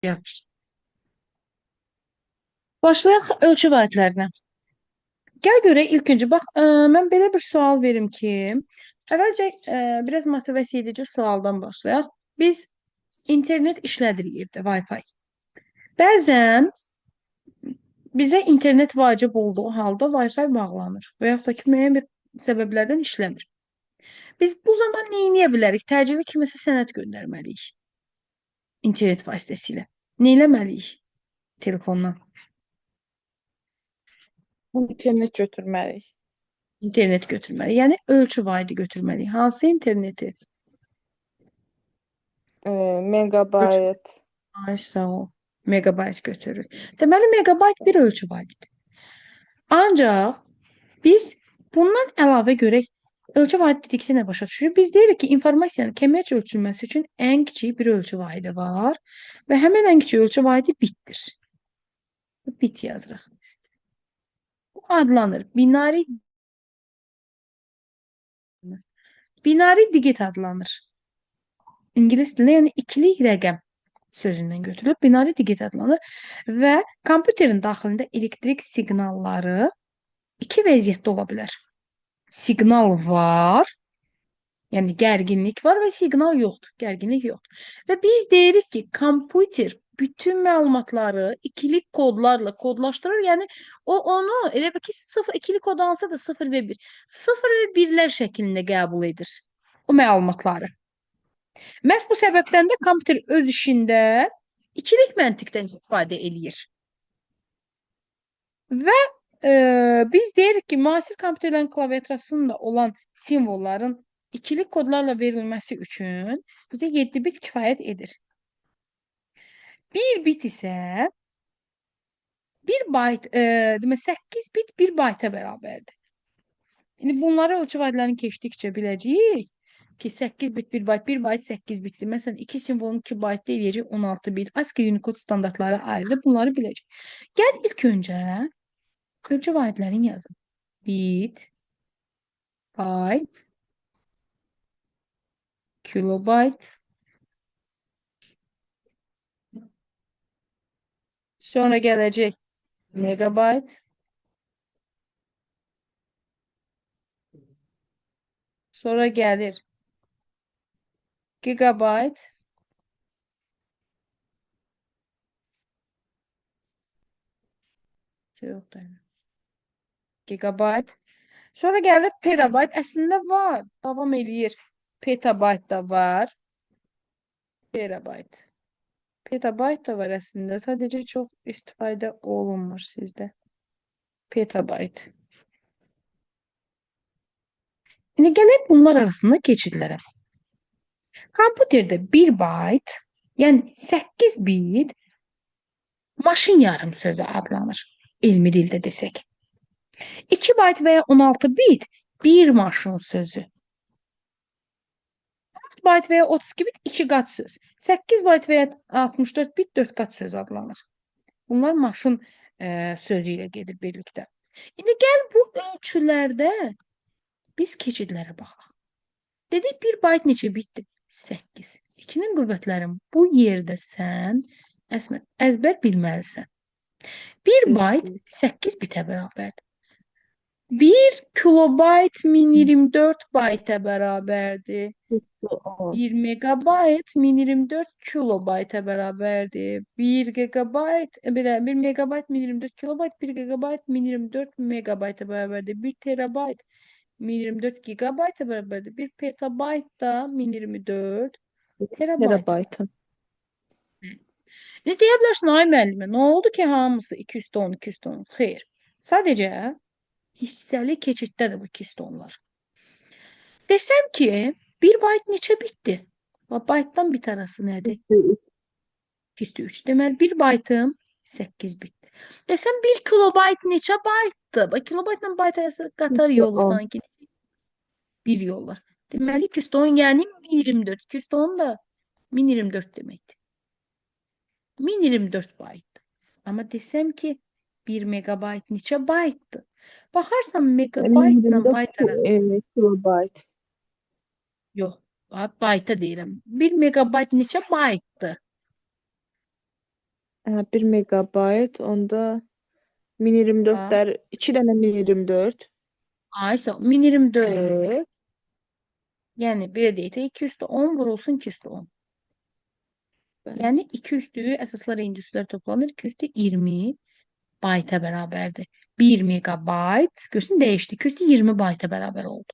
Yaxşı. Başlayaq ölçü vahidlərinə. Gəl görək ilk öncə. Bax, mən belə bir sual verim ki, əvvəlcə biraz motivasiya edici sualdan başlayaq. Biz internet işlədirik evdə, Wi-Fi. Bəzən bizə internet vacib olduğu halda Wi-Fi bağlanır və yaxud da ki, müəyyən bir səbəblərdən işləmir. Biz bu zaman nə edə bilərik? Təcili kiməsə sənəd göndərməliyik internet vasitəsilə. Nə eləməliyik telefondan? İnternet götürməliyik. İnternet götürməliyik. Yəni ölçü vahidi götürməliyik. Hansı interneti? Megabayt. Ay, sağ ol. Megabayt götürürük. Deməli, megabayt bir ölçü vahididir. Ancaq biz bundan əlavə görək, ölçü vahidi dedikdə nə başa düşürük? Biz deyirik ki, informasiyanın kəmiyyətcə ölçülməsi üçün ən kiçik bir ölçü vahidi var və həmin ən kiçik ölçü vahidi bitdir. Bit yazırıq. Bu adlanır. Binari digit adlanır. İngilis dilində, yəni ikilik rəqəm sözündən götürülüb, binari digit adlanır və kompüterin daxilində elektrik siqnalları iki vəziyyətdə ola bilər. Siqnal var, yəni gərginlik var və siqnal yoxdur, gərginlik yoxdur. Və biz deyirik ki, kompüter bütün məlumatları ikilik kodlarla kodlaşdırır. Yəni o onu elə bil ki, sıfır, ikili kod alsa da 0 və 1, 0 və 1-lər şəklində qəbul edir o məlumatları. Məhz bu səbəbdən də kompüter öz işində ikilik məntiqdən istifadə eləyir. Və biz deyirik ki, müasir kompüterlərin klaviaturasında olan simvolların ikilik kodlarla verilməsi üçün bizə 7 bit kifayət edir. 1 bit isə 1 bayt, demək 8 bit 1 bayta bərabərdir. İndi bunları ölçü vahidlərini keçdikcə biləcəyik ki, 8 bit 1 bayt, 1 bayt 8 bitdir. Məsələn, 2 simvolun 2 baytda eləyəcək 16 bit. ASCII Unicode standartları ayrılır. Bunları biləcək. Gəl ilk öncə ölçü vahidlərini yazın. Bit, bayt, kilobayt. Sonra gələcək megabayt. Sonra gəlir gigabayt. Yox da. Gigabayt. Sonra gəlir terabayt. Əslində var. Davam eləyir. Petabayt da var. Terabayt. Petabayt da var əslində. Sadəcə çox istifadə olunmur sizdə. Petabayt. İndi gələk bunlar arasında keçidlərə. Kompüterdə 1 bayt, yəni 8 bit maşın yarım sözü adlanır. Elmi dildə desək. 2 bayt və ya 16 bit bir maşın sözü. 4 bayt və ya 32 bit 2 qat söz. 8 bayt və ya 64 bit 4 qat söz adlanır. Bunlar maşın sözü ilə gedir birlikdə. İndi gəl bu ölçülərdə biz keçidlərə baxaq. Dedik 1 bayt neçə bitdir? 8. 2-nin qüvvətlərin bu yerdə sən əzbər bilməlisən. 1 bayt 8 bitə bərabərdir. 1 kilobayt 1024 bayta bərabərdir. 1 megabayt 1024 kilobayta bərabərdir. 1 gigabayt, belə 1 megabayt 1024 kilobayt, 1 gigabayt 1024 megabayta bərabərdir. 1 terabayt 1024 gigabayta bərabərdir. 1 petabayt da 1024 terabayt. Terabaytın. Ne deyə bilərsən, ay müəllimə, nə oldu ki hamısı 210, 210? Xeyr. Sadəcə hissəli keçiddə də bu 210-lar. Desəm ki, 1 bayt neçə bitdi? Bax, baytdan bit arası nədir? 203. Deməli, 1 baytım 8 bitdi. Desəm, 1 kilobayt neçə baytdır? Bax, kilobaytla bayt arası qatar yolu sanki bir yol var. Deməli, 210, yəni 1024. 210 da 1024 deməkdir. 1024 baytdır. Amma desəm ki, 1 megabayt neçə baytdır? Baxarsan, megabaytla bayt arası. Kilobayt. Yox, bayta deyirəm. 1 megabayt neçə baytdır? Hə, 1 megabayt, onda Ha. 1024-lər, 2 dənə 1024. Aysa 1024, yəni belə deyək də 2 üstü 10 vurulsun 2 üstü 10. Bəli. Yəni 2 üstü əsaslar indüslər toplanır, 2 üstü 20 bayta bərabərdir. 1 megabayt, görsün dəyişdi, 2 üstü 20 bayta bərabər oldu.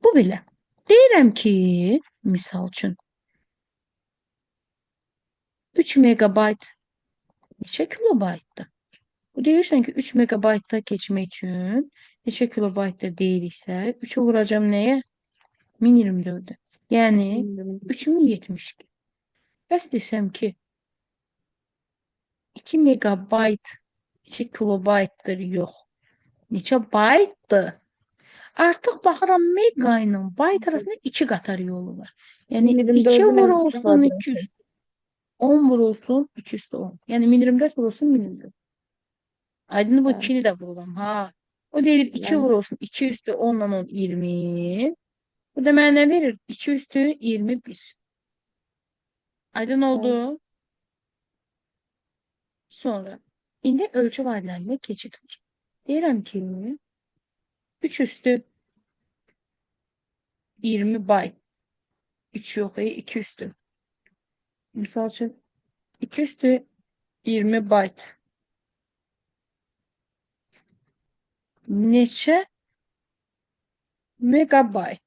Bu belə. Deyirəm ki, misal üçün 3 megabayt neçə kilobaytdır? Bu deyirsən ki, 3 megabaytda keçmək üçün neçə kilobaytdır deyiriksə, 3-ü vuracam nəyə? 1024-ə. Yəni 3072. Bəs desəm ki, 2 megabayt neçə kilobaytdır? Yox. Neçə baytdır? Artıq baxıram mega ilə bayt arasında 2 qatar yolu var. Yəni 2 1024-ün vurulsun kvadratı. 2 10 vurulsun 210. Yəni 1024 vurulsun 1024. Aydın bu Bəli. 2-ni də vururam ha. O deyir 2 Bəli. vurulsun 2 üstü 10 ile 10 20. Bu da mənə nə verir? 2 üstü 21. Aydın Bəli. oldu. Sonra indi ölçü vahidlərinə keçid var. Deyirəm ki 3 üstü 20 bayt. 3 yox, 2 üstü. Misal üçün 2 üstü 20 bayt. Neçə megabayt?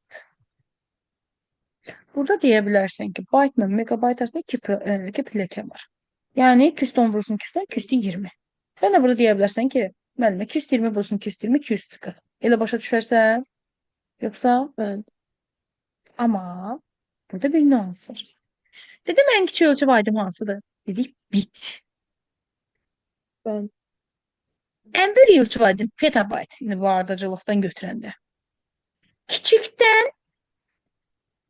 Burada deyə bilərsən ki, baytla megabayt arasında iki pilləkən var. Yəni 210 vurulsun 210, 220. Sən də burada deyə bilərsən ki, müəllimə 220 vurulsun 220, 240. Elə başa düşərsən? Yoxsa? Bəli. Amma burada bir nüans var. Dedim ən kiçik ölçü vahidim hansıdır? Dedik bit. Bəli. Ən böyük ölçü vahidim petabayt. İndi bu ardıcılıqdan götürəndə. Kiçikdən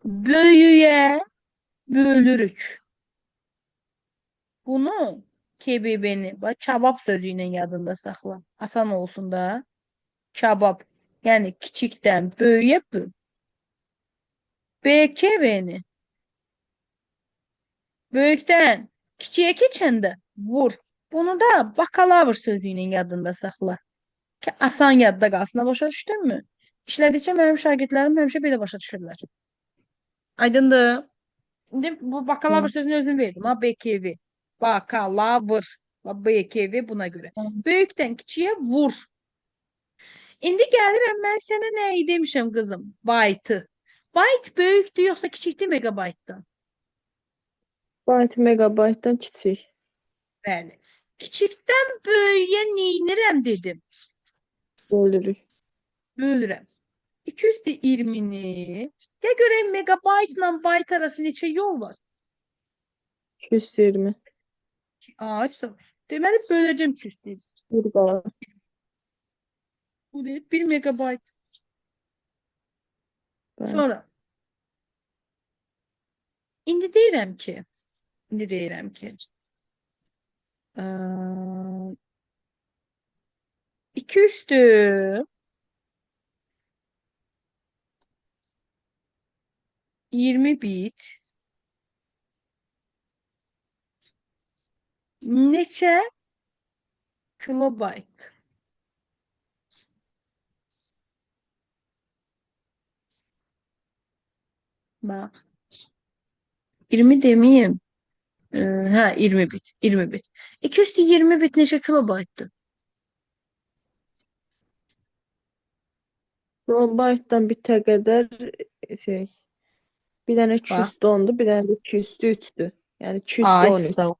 böyüyə bölürük. Bunu KBB-ni, bax, kabab sözü ilə yadında saxla. Asan olsun da. Kabab. Yəni kiçikdən böyüyə böl. BKV-ni böyükdən kiçiyə keçəndə vur. Bunu da bakalavr sözü ilə yadında saxla. Ki asan yadda qalsın. Başa düşdünmü? İşlədikcə mənim şagirdlərim həmişə belə başa düşürlər. Aydındır? İndi bu bakalavr sözünü özüm verdim ha, BKV. Bakalavr. BKV buna görə. Böyükdən kiçiyə vur. İndi gəlirəm mən sənə nəyi demişəm qızım? Baytı. Bayt böyükdür yoxsa kiçikdir megabaytdan? Bayt megabaytdan kiçik. Bəli. Kiçikdən böyüyə neynirəm dedim. Bölürük. Bölürəm. 220-ni. Gəl görək megabaytla bayt arası neçə yol var? 220. Ay, sağ. Deməli böləcəm 220. Bir qalır. Bu deyir 1 megabayt. Bəli. Sonra indi deyirəm ki, 2 üstü 20 bit neçə kilobayt? Bax. 20 demeyeyim. Hə, 20 bit. 20 bit. 2 üstü 20 bit neçə kilobaytdır? Kilobaytdan bitə qədər şey, bir dənə Bax. 210-dur, bir dənə də 203-dür. Yəni Ay, 213. sağ ol.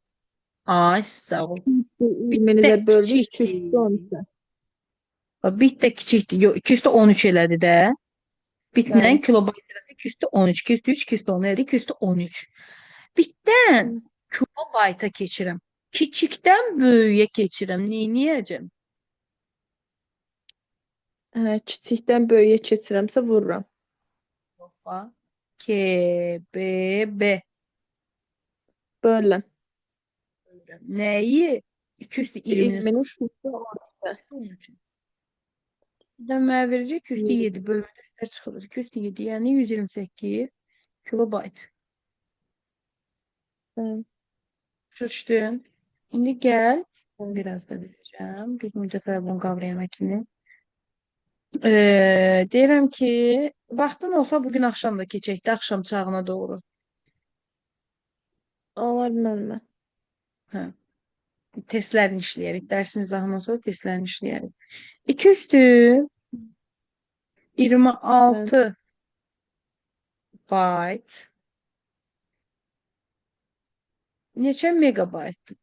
Ay, sağ ol. 20-ni Bit də də böldük, kiçikdir. 213-ə. Bax, bit də kiçikdir. Yox, 213 elədi də. Bitlə Bəli. kilobayt arası 213, 203, 210 elədi, 213. Bitdən kilobayta keçirəm. Kiçikdən böyüyə keçirəm. Neyniyəcəm? Hə, kiçikdən böyüyə keçirəmsə vururam. Hoppa. K, B, B. Bölürəm. Nəyi? 220-ni 20-ni 213-ə. 13. Buradan mənə verəcək 207 bölmədə üstlər çıxır. 207, yəni 128 kilobayt. Bəli. Başa düşdün? İndi gəl, Bəli. biraz da verəcəm. Bir müddət hələ bunu qavrayana kimi. Deyirəm ki, vaxtın olsa bugün axşam da keçək də, axşam çağına doğru. Olar müəllimə. Hə. Testlərini işləyərik. Dərsin izahından sonra testlərini işləyərik. 2 üstü 26 Bəli. bayt neçə megabaytdır?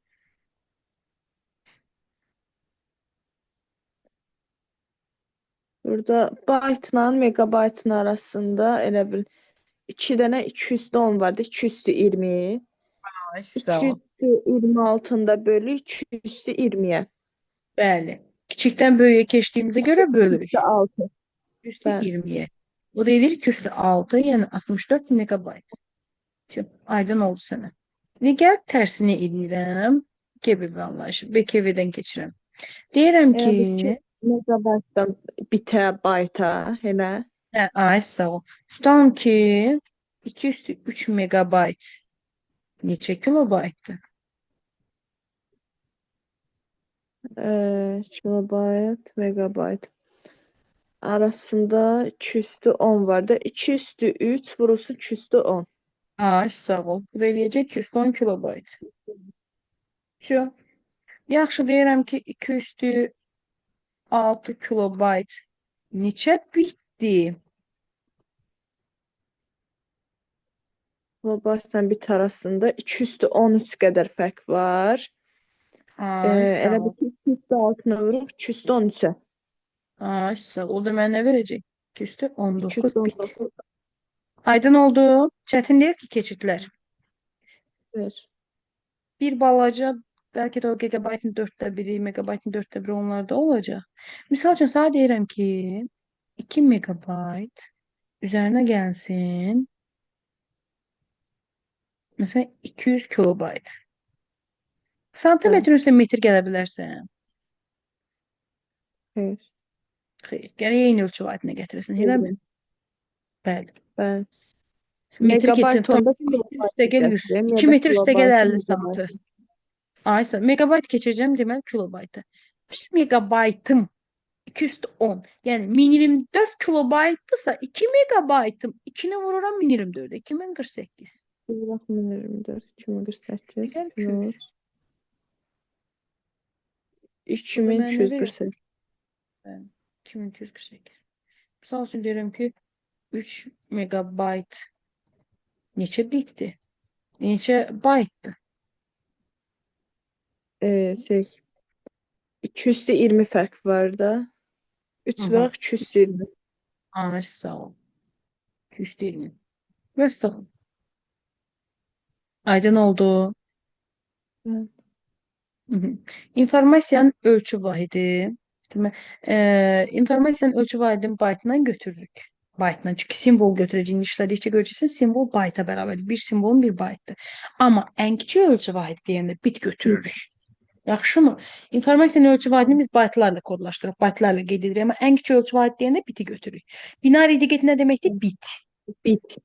Burada baytla megabaytın arasında elə bil 2 dənə 2 üstü 10 vardı. 2 üstü 20. Ay, 2 sağ ol. üstü 26-ını da bölü 2 üstü 20-yə. Bəli. Kiçikdən böyüyə keçdiyimizə görə bölürük. Üstü 6. Üstü Bəli. 20-yə. Bu da edir 2 üstü 6, yəni 64 megabayt. Şimdi, aydın oldu sənə. İndi gəl tərsini eləyirəm. GB anlayışı. BKV-dən keçirəm. Deyirəm Elə ki, bil ki, megabaytdan bitə bayta elə. Hə, ay sağ ol. Tutalım ki, 2 üstü 3 megabayt neçə kilobaytdır? Kilobayt, megabayt arasında 2 üstü 10 var da 2 üstü 3 vurulsun 2 üstü 10. Ay sağ ol. Bu da eləyəcək 210 kilobayt. Şu. Yaxşı deyirəm ki, 2 üstü 6 kilobayt neçə bitdi? Kilobaytla bit arasında 2 üstü 13 qədər fərq var. Ay sağ Elə ol. bil ki 2 üstü 6-nı vururuq 2 üstü 13-ə. Ay sağ ol. O da mənə nə verəcək? 2 üstü 2 19 üstü bit. 19 Aydın oldu. Çətin deyil ki, keçidlər. ver. Bir balaca, bəlkə də o gigabaytın 4də biri, megabaytın 4də biri onlarda olacaq. Misal üçün, sənə deyirəm ki, 2 megabayt üzərinə gəlsin. Məsələn, 200 kilobayt. Santimetrin üstünə metr gələ bilərsən. Xeyr. Xeyr, gərək eyni ölçü vahidinə gətirəsən, eləmi? Bəli. Bəli. Bəli. Metr keçsin, Megabayt tam onda 2 metr kilobayt üstə gəl 100. gətirim ya 2 da metr üstə gəl kilobaytı 50 santı. megabayt. Aysa, megabayt keçəcəm, deməli kilobayta. 1 megabaytım 210. Yəni 1024 kilobaytdırsa 2 megabaytım 2-ni vururam 1024-ə. 2048. 1024, 2048 Gəl 200. plus Bu da mənə nə verir? 2248. Bəli, 2248. Misal üçün deyirəm ki, 3 megabayt neçə bitdir? Neçə baytdır? Şey 220 fərq var da. 3 Aha. vuraq 220. Ay, sağ ol. 220. Vəssalam. Aydın oldu. Bəli. İnformasiyanın ölçü vahidi. Demək, informasiyanın ölçü vahidini baytla götürürük. Baytla. Çünki simvol götürəcəyini işlədikcə görəcəksən, simvol bayta bərabərdir. Bir simvolun bir baytdır. Amma ən kiçik ölçü vahidi deyəndə bit götürürük. Yaxşımı? İnformasiyanın ölçü vahidini biz baytlarla kodlaşdırırıq, baytlarla qeyd edirik. Amma ən kiçik ölçü vahidi deyəndə biti götürürük. Binari diqqət nə deməkdir? Bit. Bit.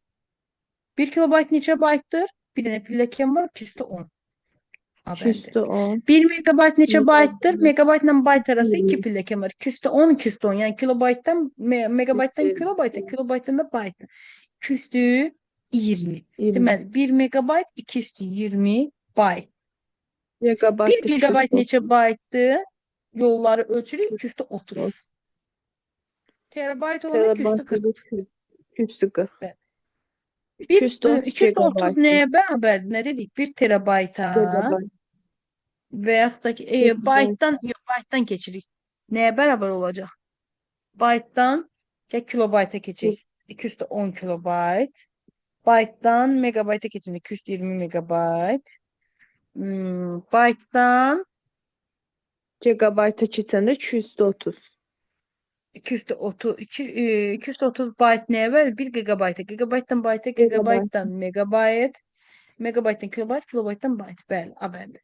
1 kilobayt neçə baytdır? Bir dənə pilləkən var, 210. A bəndi. 210. 1 megabayt neçə baytdır? Megabayt. Megabaytla bayt arası 2 20. pilləkən var. 210, 210. Yəni kilobaytdan, megabaytdan kilobayta, kilobaytdan da bayta. 220. 20. Deməli, 1 megabayt 220 bayt. 1 Megabayt gigabayt 230. neçə baytdır? Yolları ölçürük 230. Terabayt olanda Terabayt 240. 240. Bəli. Bir, 230 230 gigabayt. nəyə bərabərdir? Nə dedik? 1 terabayta Gigabayt. və yaxud da ki, Gigabayt. baytdan, yox, baytdan keçirik. Nəyə bərabər olacaq? Baytdan ya kilobayta keçək. 210 kilobayt. Baytdan megabayta keçəndə 220 megabayt. Baytdan Gigabayta keçəndə 230. 230, 230 bayt nəyə bərabər? 1 gigabayta. Gigabaytdan bayta, Gigabayt. gigabaytdan megabayt, megabaytdan kilobayt, kilobaytdan bayt. Bəli, A bəndi.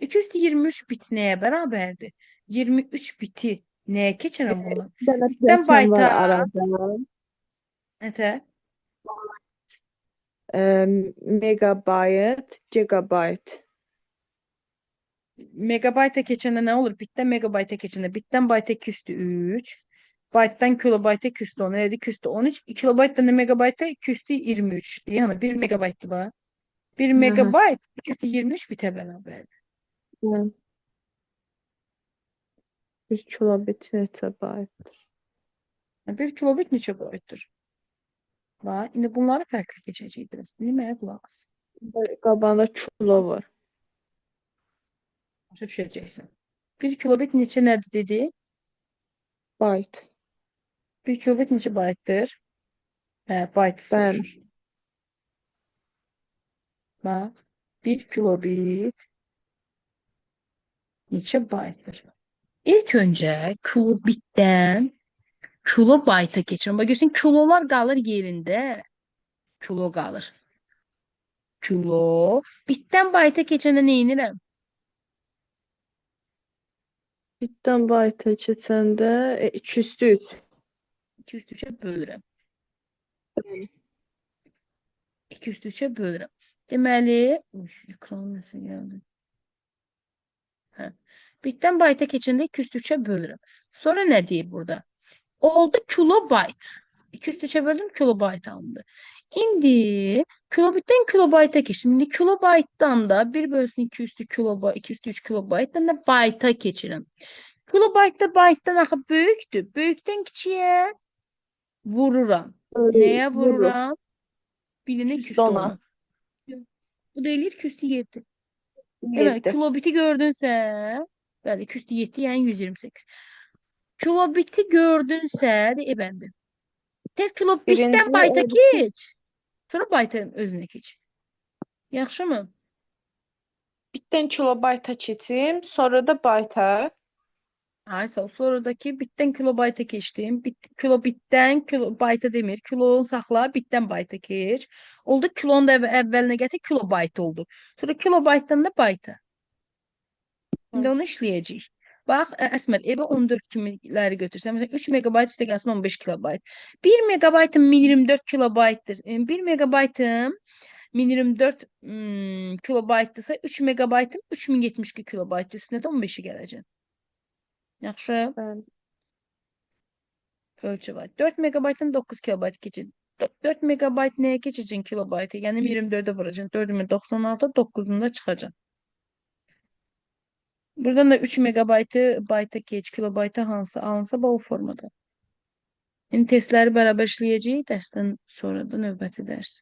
223 bit nəyə bərabərdir? 23 biti nəyə keçirəm bundan? Bir dənə Bitdən pilləkən var bayta. arada. Nətə? Megabayt, gigabayt. Megabayta keçəndə nə olur? Bitdən megabayta keçəndə bitdən bayta 2 üstü 3, baytdan kilobayta 2 üstü 10, elədi 2 üstü 13, kilobaytdan da megabayta 2 üstü 23. Yəni 1 megabaytdır bax. 1 megabayt 2 üstü 23 bitə bərabərdir. Bəli. 1 kilobit neçə baytdır? 1 kilobit neçə baytdır? Bax, indi bunları fərqli keçəcəyik biraz. İndi mənə qulaq as. Qabağında kilo var. Başa düşəcəksən. 1 kilobit neçə nədir dedi? Bayt. 1 kilobit neçə baytdır? Hə, baytı Bəli. soruşur. Bax, 1 kilobit neçə baytdır? İlk öncə kilobitdən kilobayta keçirəm. Bax, görürsən, kilolar qalır yerində. Kilo qalır. Kilo. Bitdən bayta keçəndə nə edirəm? Bitdən bayta keçəndə 2 üstü 3. 2 üstü 3-ə bölürəm. Bəli. 2 üstü 3-ə bölürəm. Deməli, uy, ekran nəsə gəldi. Hə. Bitdən bayta keçəndə 2 üstü 3-ə bölürəm. Sonra nə deyir burada? Oldu kilobayt. 2 üstü 3-ə böldüm, kilobayt alındı. İndi kilobitdən kilobayta keçdim. İndi kilobaytdan da 1 bölsün 2 üstü kilobayt, 2 üstü 3 kilobaytdan da bayta keçirəm. Kilobayt da baytdan axı böyükdür. Böyükdən kiçiyə vururam. Nəyə vururam? Birinə 2 üstü 210-a. 10-a. Bu da eləyir 2 üstü 7. Deməli, 7. kilobiti gördünsə, bəli, 2 üstü 7, yəni 128. Kilobiti gördünsə, de, bəndi. Tez kilobitdən Birinci bayta elə keç. Sonra baytın özünə keç. Yaxşımı? Bitdən kilobayta keçim, sonra da bayta. Ay sağ ol. Sonradakı bitdən kilobayta keçdim. Kilobitdən kilobayta demir. Kilonu saxla, bitdən bayta keç. Oldu kilonu da əvvəlinə gətir, kilobayt oldu. Sonra kilobaytdan da bayta. İndi onu işləyəcəyik. Bax, Əsmər, evə 14 kimiləri götürsən, məsələn, 3 megabayt üstə gəlsin 15 kilobayt. 1 megabaytım 1024 kilobaytdır. 1 megabaytım 1024 kilobaytdırsa, 3 megabaytım 3072 kilobaytdır. Üstünə də 15-i gələcək. Yaxşı, Bəli. ölçü var. 4 megabaytdan 9 kilobayt keçir. 4 megabayt nəyə keçəcəksin kilobaytı? Yəni 24-ə vuracaqsın. 4096, 9-unda çıxacaq. Buradan da 3 megabaytı bayta keç, kilobayta hansı alınsa o formada. İndi testləri bərabər işləyəcəyik dərsdən sonra da növbəti dərs.